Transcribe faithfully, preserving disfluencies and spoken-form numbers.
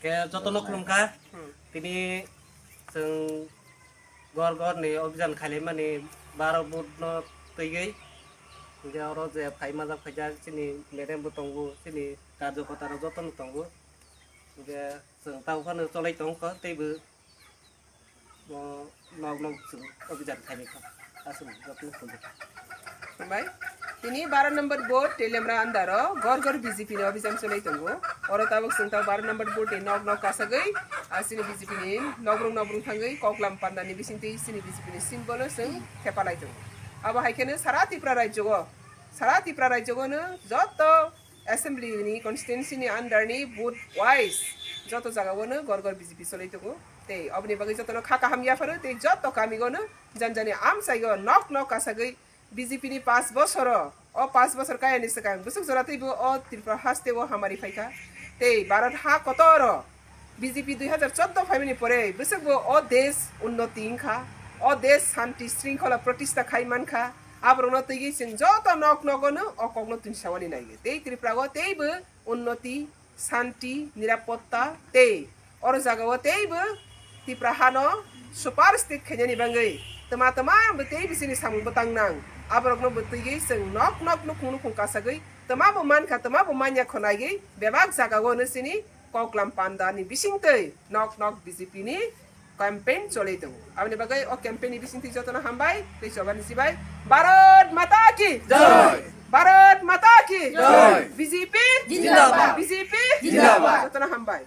Jotono khulumkha. Tini chwng gor gor ni obhijan khailaimani baro vote no twiwi. Hingke oro je phai majak phaijak chini madam bo tongo, chini karjokota rok jotono tongo. Hingke chwng tamo phano cholai tongkha teibo. Bo nok nok chwng obhijan khaini kha. Aswk jotono khulumkha. Hambai. Tini baro number booth Telemra andaro gor gor B J P ni obhijan cholai tongo. Oro tabuk chwng ta baro number booth ni nok nok kasagwi, ah, chini B J P ni nokbrung nokbrung thangwi koklam panda ni bisingtwi chini B J P ni symbol o chwng thepalai tongo. Abo hai kheno sara Tripura rajyo o, sara Tripura rajyo o no joto assembly ni constituency ni under ni booth wise joto jaga o no gor gor B J P cholai tongo. Tei oboni bagwi jotono kha kaham yapharo tei joto kami o no jani jani amchai o nok nok kasagwi B J P ni paanch bosoro, o paanch bosor kaya ni swkang bwswk jora teibo o Tripura haste o hamari phaikha. Tei Bharat ha kotoro B J P dui hazar chordo phaimani pore bwswk bo o desh unnoti wngkha, o desh shanti shringkhola protishta khai mankha. Aborokno twiwi chwng joto nok nogo no o kokno twinsawani naiwi. Tei Tripura o teibo unnoti, shanti, nirapotta tei oro jagao teibo Tripura hano super state khainani bagwi twma twma bo tei bisini samung bwtang nang. Aborokno bo twiwi chwng nok nok nukhung nukhung kasagwi twma bo mankha, twma bo manya khonaiwi bebak jagao no chini koklam panda ni bisingtwi nok nok B J P ni campaign cholai tongo. Aboni bagwi o campaign ni bisingtwi jotono hambai tei chobani sibai Bharat Mata ki Jai! Bharat Mata ki Jai! B J P Jindabad! B J P Jindabad! Jotono hambai.